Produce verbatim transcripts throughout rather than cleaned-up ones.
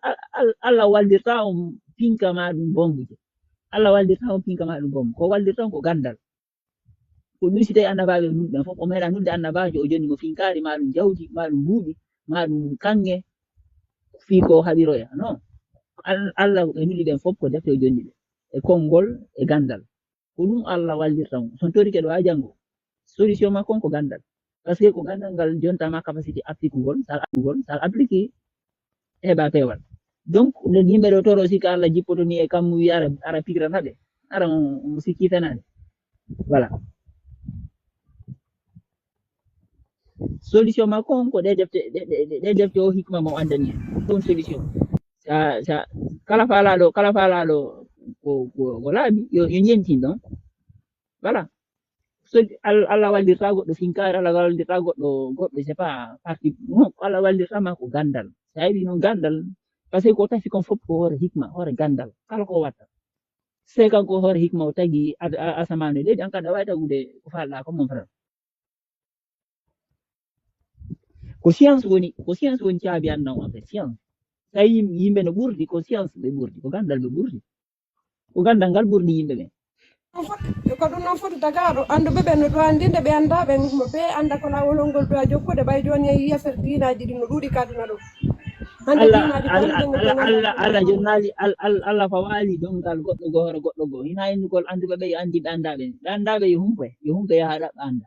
Al- al- Allah wallirta on pinka ma ɗum bombuje. Allah wallirta on pinka ma ɗum bombu. Ko wallirta on ko gandal. Ko ɗum si tawi annabaaɓe nulɗen fof, o meeɗa nulde annabaajo, o jonni mo finkaari, ma ɗum jawdi, ma ɗum mbuuɗi, ma ɗum kaŋŋe, fii ko o haɓiroya. Non. Al- Allah e nuli ɓen fof ko defte o jonni ɓe. E konngol, e gandal. Ko ɗum Allah wallirta mo. So torike ɗo haa janngo. Solution makko on ko gandal. Parce que ko gandal ngal jonta ma capacité applikugol, sa applikugol, sa appliqué, heɓa peewal. Donc, nden yimɓe ɗo toro sikka Allah jippoto ni e kammu wi ara, ara pigrata ɓe. Ara mo, mo sikki fenaade. Voilà. Solution makko on ko ɗe defte, ɗe, ɗe, ɗe, ɗe defte o hikma mo andani en. Ɗum solution. Sa, sa, kala faalaaɗo, kala faalaaɗo ko, ko, ko laaɓi, yo, yo njentin ɗon. Voilà. So Al- Allah wallirta goɗɗo finkaare, Allah wallirta goɗɗo, goɗɗo, c'est pas parti. Non, Allah wallirta ma ko gandal. Sa heɓi noon gandal, parce que ko tafi kon fof ko hoore hikma, hoore gandal. Kala ko watta. C'est kanko hoore hikma o tagi ad- a- asamaan e leydi, an kadi a wawi tagude ko faalɗa ko, mon frère. Ko science woni, ko science woni caabi annan en fait, science. Tawi yim- yimɓe no ɓurdi, ko science ɓe ɓurdi, ko gandal ɓe ɓurdi. Ko gandal ngal ɓurdi yimɓe ɓen. Ko ɗum noon foti tagaaɗo annduɓe ɓen no ɗo anndinde ɓe anndaa ɓen mo ɓe annda ko laawol ngol ɗo a jokkude ɓay jooni e yiyafere diinaaji ɗi no ɗuuɗi ka aduna ɗo. Hannde Allah diinaaji Allah kamɓe ɓe Allah ngannduɗaa Allah Allah jonnaali al- al- Allah fawaali ɗongal goɗɗo goo hoore goɗɗo goo, hina inni gol annduɓe ɓe yo anndi ɓe anndaa ɓen, ɓe anndaa ɓe yo humpe, yo humpe yaha ɗaɓɓa annda.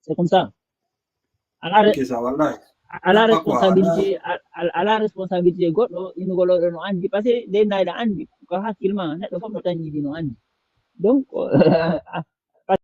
C'est comme ça. Ala re- Kisa wallahi. ala Ɗaɓɓa quoi, ala responsabilité al- al- ala responsabilité goɗɗo inugol oɗo no anndi, parce que de nayɗa anndi ko hakkil ma, neɗɗo fof no tañjidi no anndi. Donc